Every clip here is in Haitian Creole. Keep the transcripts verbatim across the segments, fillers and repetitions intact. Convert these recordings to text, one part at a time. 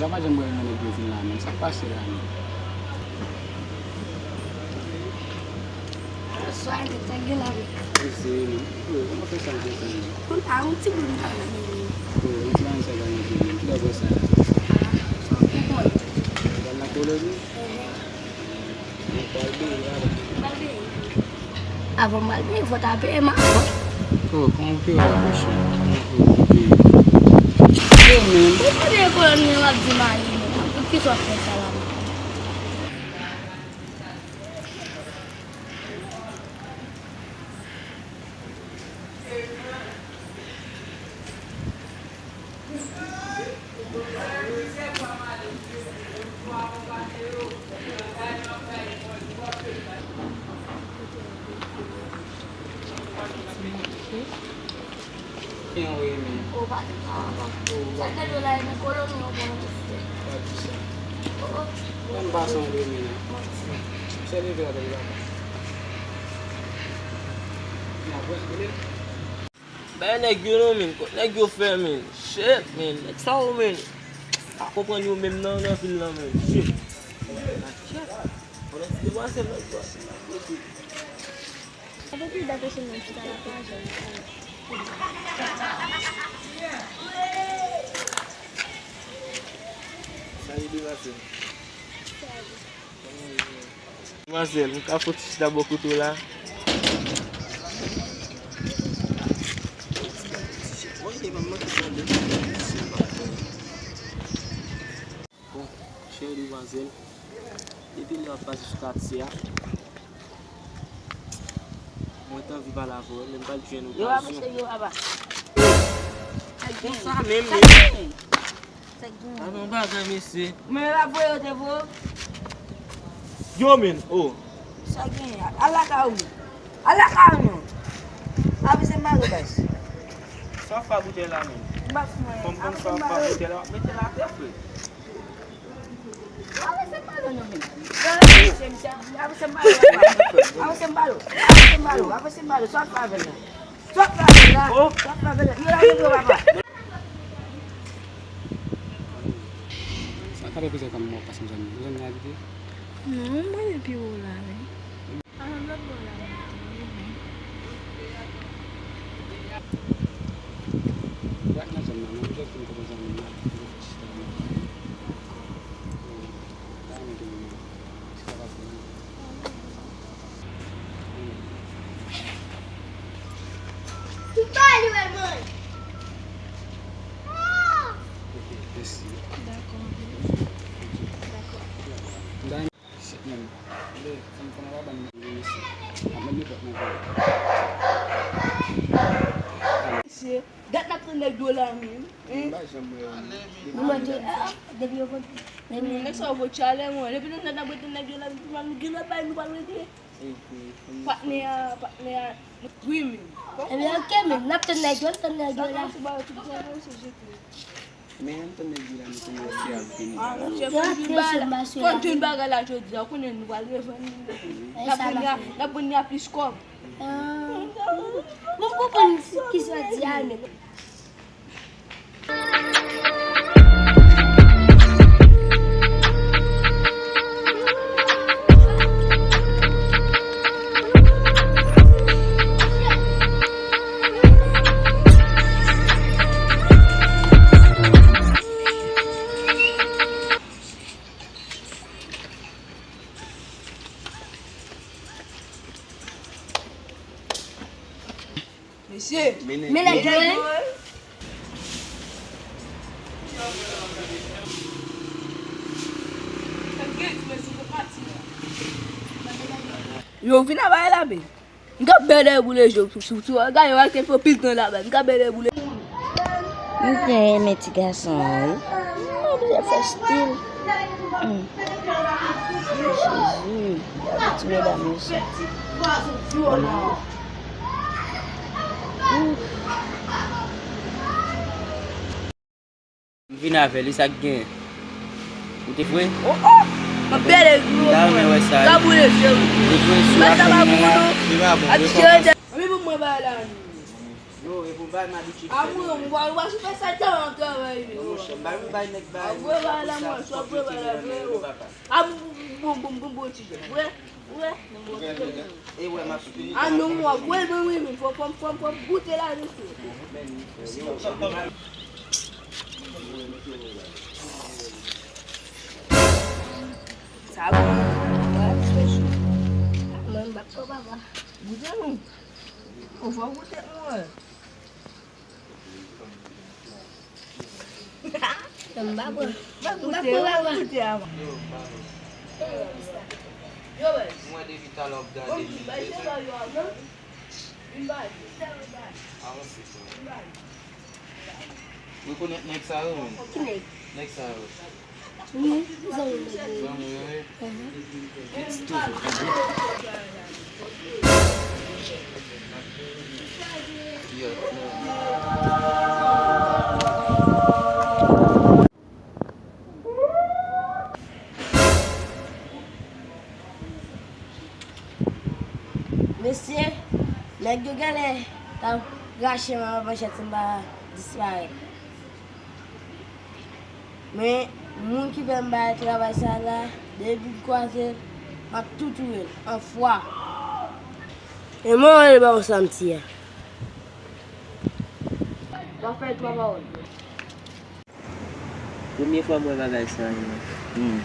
Yo pa janm wè yon nèg yo vin la menm. Sa k pase la menm? Bonswa, nèg sa gen la menm. Mesye, menm. Yo, kòman fè sa l te fè menm? Konn pa yon ti bout m pa nan menm. Yo, yon ti bagay sa ka manje menm. Kilè w wè sa la? Ou konn. Ou pral nan koloni? Ehn. Ou pral benyen la. M pral benyen. Avan m al peye, fò w ta peye m avan. Oh, kòman w peye w la, mesye? Kòman w peye w? Yo, men. Ou konnen kolòn mwen w ap di m ale, men. Poukisa w ap fè sa la, men? Gen anvoye men. O, pa gen pa, pa. O, sa k gen do la, e nan koloni yo konnen mesye. Pa di sa. O, o. Mwen m pase anvoye men la. Manti. Misye leve la, tande papa. Nan vre, tande. Bay nèg yo non, men. Kot nèg yo fè, men? Shit, men. Nèg sa yo, men. Pa konprann yo menm nan, nan vil lan, men. Shit. Shit. Konnen ti demwazèl nan yo. Sa te pi bèl ke se menm chita la pa jwenn. Salut, demwazèl. Demwazèl, m ka fouti chita bò kote w la? Bon, cheri demwazèl, depi lè w ap pase sou katye a, mwen t anvi pale avè w, men m pa t jwenn okazyon. Yo, apa, cheri, yo, apa. Konsa menm, men. Sa k gen? Sa gen bagay, mesye. Men la voye yo te voye. Yo, men, oh. Sa k gen? Al lakay ou. Al lakay ou, non. Avise m balo, baz. Sa w ap fè boutèy la, men? M pa fè anyen. Fò m konn sa w ap fè boutèy la, w ap mete l atè, frè. Avise m balo, non, men. Avise m balo. Avise m balo. Avise m balo. Avise m balo. Sa w ap fè avè l la? Sòt la, sòt la, sòt la, yo la, yo papa. Sa ka fè plizyè tan m wè w pase, mezanmi. Mezanmi, abite? Non, mwen depi ou la, wi. A, lòt bò la, mwen. Rat nan zòn nan, mwen plizyè tan m kote zanmi m la. Dakò. Dakò. Mesye, dat n ap tann nèg yo la menm, hein? M pa janm wè yo. Nou mande, ah, depi yo konn, depi nèg sa yo vo tchalè, mwen. Depi nou nèg n ap tann nèg yo la, nou gen lòt bagay nou pral regle. Patnè a, patnè a, wi, men. Ebyen, ok, men, n ap tann nèg yo, n tann nèg yo la. Men, ann tann nèg yo la, nou konn wè si y ap vini. Ah, monchè, fò n jwenn bagay la, fò n jwenn bagay la jodi a, ou konnen nou pral revann li. N ap vin a, n ap vin a plis kòb. Ah. Mwen konprann ki sa w di a, men. Mesye. Men nèg yo, wi. Yo, vin a bay la, men. M ka bèlè boule je sou, sou, sou, gade, yo ak tèt pil tan la, men. M ka bèlè boule. M byen renmen ti gason an, wi. M oblije fè stil. Hmm. Jezi, gade ti medam yo sa. Ouf. M vin avè li, sa k gen? Ou te vre? Oh, oh! M ap bèlè gwo. M ta renmen wè sa, wi. Ka boule je, wi. Ou te vre sou afè mwen an. Li pa bon, li pa bon. Anpi pou mwen ba la. Yo, e pou bay m abitye fè. Amou, mwen, mwen, mwen, sou fè sa tan an travay, wi. Non, monchè, m bay, m bay nèg bay. Apre bay la, mwen, sou apre bay la, vre, yo. A, bon, bon, bon, bon, ti jèn. Vre, vre, bon, ti jèn. E wè, m ap fini. A, non, mwen, vre, bon, wi, men, fò, fò, fò, fò goute la, mesye. Sa bon. Mwen, m ap fè papa. Goute, non. Ou fò goute, mwen. M pa pran. M pa pran, papa. Mwen depi talè w ap gade li. Avanse, frè. Rekonèt nèg sa yo, menm. Ki nèg? Nèg sa yo. Wi, zanmi m yo. Zanmi yo ye? It's stupid. Yeah, no. Mesye, nèg yo genlè t ap rache m anba manchèt si m pa disparèt. Men, moun ki fè m bay travay sa la, depi m kwaze l, m ap tou touye l, anfwa. E mwen wè l ba w sa m ti a. W ap fè twa pawòl. Premye fwa m wè bagay sa yo. Hmm.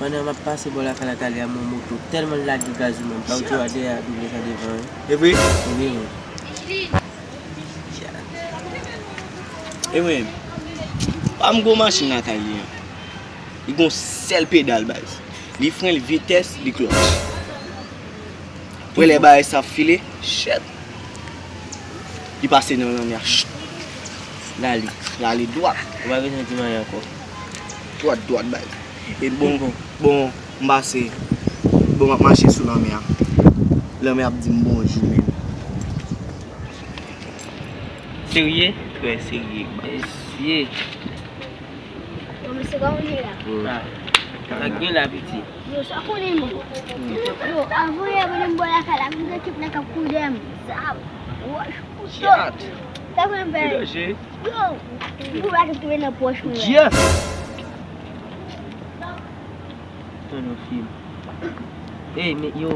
Pandan m ap pase bò lakay la talè a, m wè yon moto tèlman l lage gaz ou menm, pa w di w a dèyè a double sa devan an. E vre? Wi, wi. E mwen, pa m gwo machin lakay li an. Li gon sèl pedal, baz. Li fren, li vitès, li klòch. Premye bagay sa ap file, shit. Li pase nan lanmè a, shit. L ale, l ale dwat. Ou pa bezwen di m anyen ankò. Dwat, dwat, baz. E bon, bon, m pase, bon, m ap mache sou lanmè a. Lanmè ap di m bonjou, menm. Serye? Trè serye, baz. Mesye. Yo, mesye, kòman nou ye la? Ah, sa k gen la, piti? Yo, sa konnen, men. Yo, avan yè, mwen menm bò lakay la, m gen kèk nèg k ap kouri dèyè m. Zam, wòch, kouto. Sa konnen m fè? Yo, m pou pa tou tounen nan pòch mwen. Tann yon fim. Ey, men, yo.